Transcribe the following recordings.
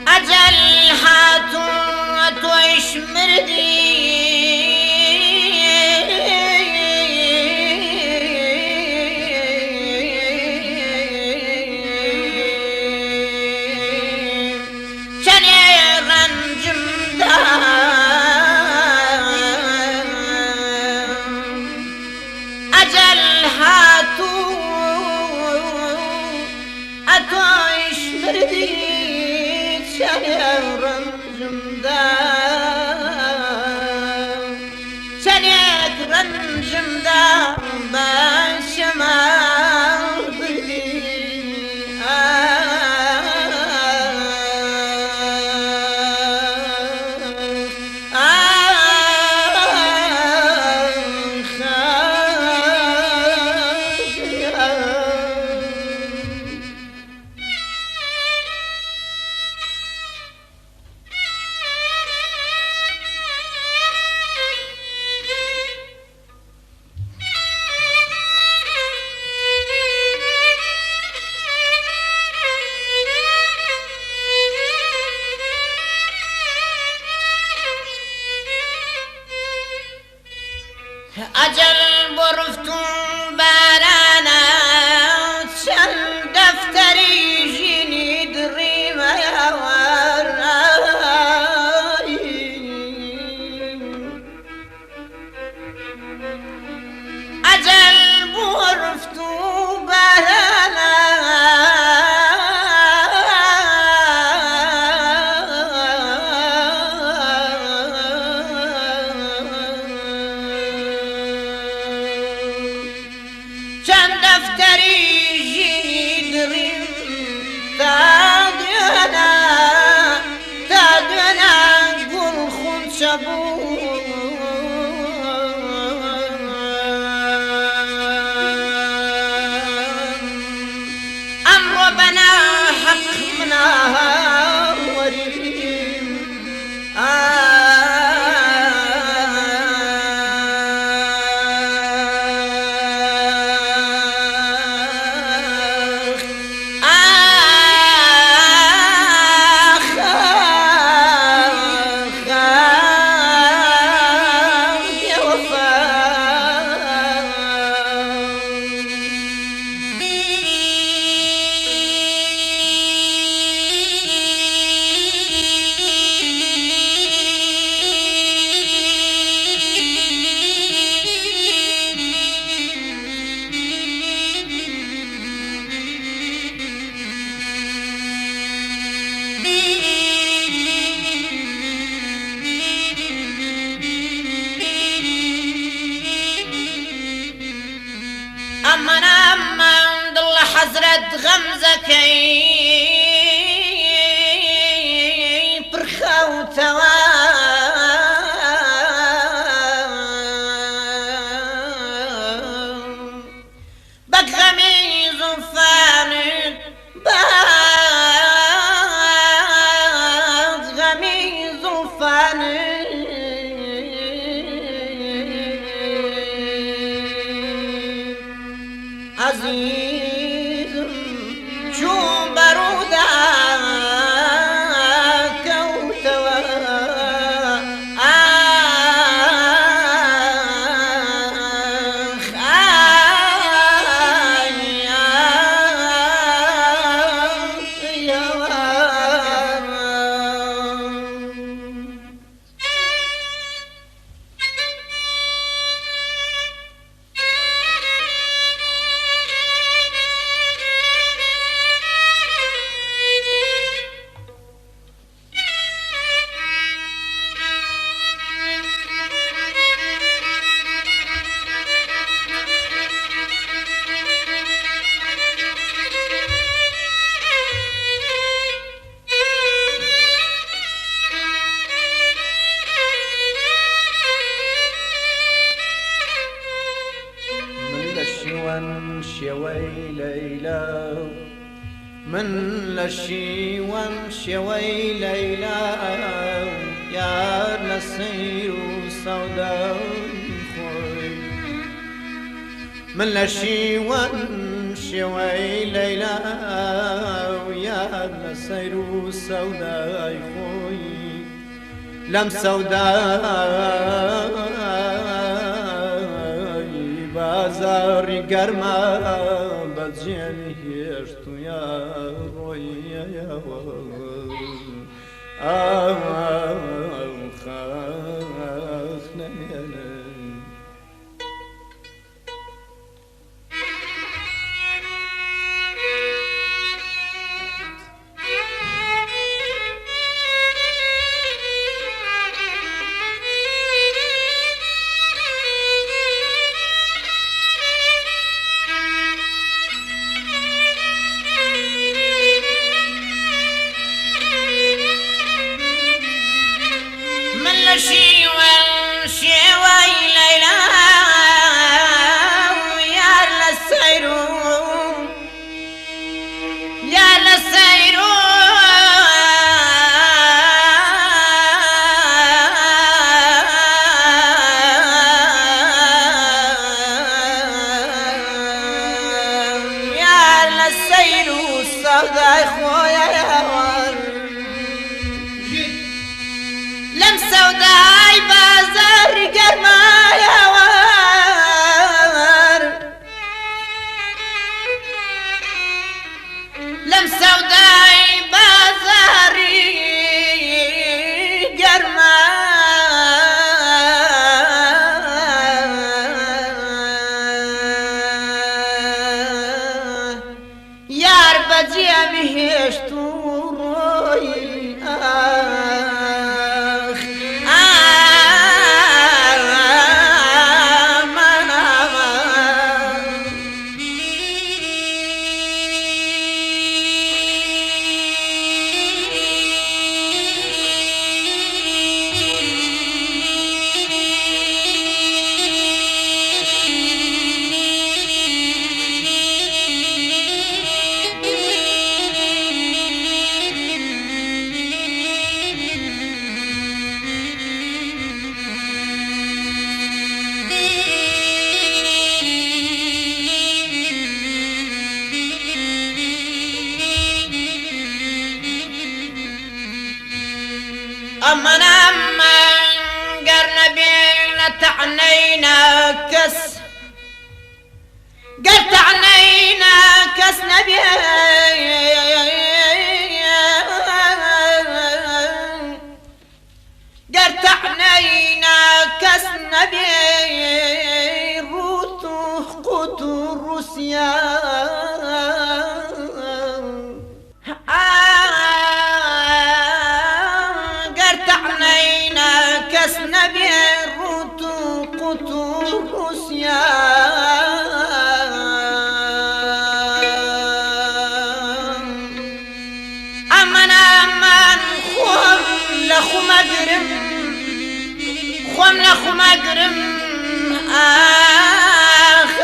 ئەجەل هاتوو تۆیش مردی. چەنێ ڕەنجم دا، ئەجەل هاتوو ئەتۆیش مردی، چەنێ ڕەنجم دا، چەنێک ڕەنجم دا بە شەماڵ بردی. ئەجەل بۆ ڕفتوم بارانە، چەند دەفتەری ژینی دڕیمەوە. ئەجەل بۆ ڕفتوم بارانە، چەند دەفتەری ژینی دڕیم تا دوێنە، تا دوێنە گوڵ خونچە بوو. ئەمڕۆ بەناحەق مناوەریم. ئاخ ئاخ. غەمزەکەی پڕخەوتەوە بەک غەمی زوڵفانت باد غەمی زوڵفانت عەزیزم چووم بەڕوودا کەوتەوە ئاخ ئای ئای هەوار. من لە شیوەن شێوەی لەیلا، من لە شیوەن شێوەی لەیلا، یار لە سەیر و سەودای خۆی. من لە شیوەن شێوەی لەیلا، یار لە سەیر و سەودای خۆی. لەم سەودای بازاڕی گەرما بەجێم هێشت و یا ڕۆیەوە. ئاخ ئاخ نەمێنێ. من لە شیوەن شێوەی لەیلا، یار لە سەیر و یار لە سەیر و یار لە سەیر و سەودای خۆیەوە. لەم سەودای بازاڕی گەرمایەوە لەم سەودای بازاڕی گەرما یار بەجێم هێشت و ڕۆی. ئاخ ئامان ئامان. ئەمن ئەمن گەر نەبێ لە تەعنەینا کەس، گەر تەعنەینا کەس نەبێ، گەر تەعنەینا کەس نەبێ، ڕووت و قوت و ڕووسیا گەر تەعنەینا کەس نەبێ، ڕووت و قوت و ڕووسیا. خۆمەگرم ئاخ.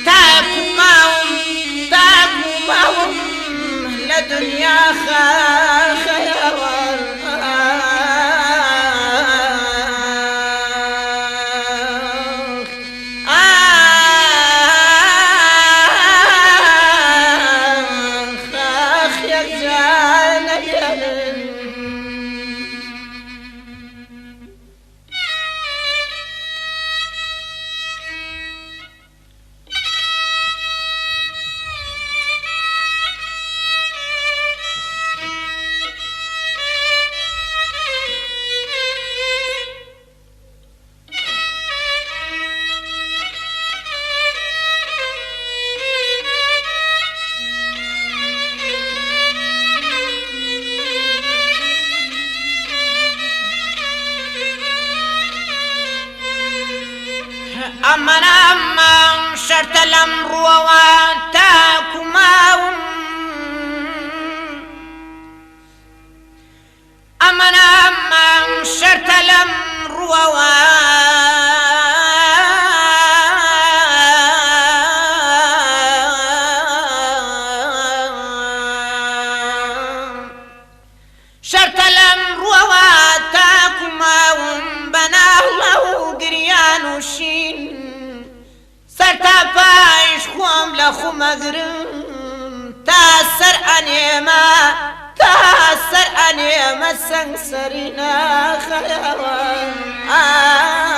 تاکو ماوم تاکو ماوم لە دنیا خەیاوە. ئاخ ئاخ یەکجار نەگەرم. ئەمن ئەمن شەرتە لەم ڕووەوە تاکو ماوم، ئەمن ئەمن شەرتە لەم ڕووەوە شەرتە لەم ڕووەوە تاکو ماوم، بەناڵە و گریان و شین سەر تا پایش خۆم لە خومەگرم، تا سەر ئەنێمە تا سەر ئەنێمە سەنگ سەری ناخەیەوە. ئاخ.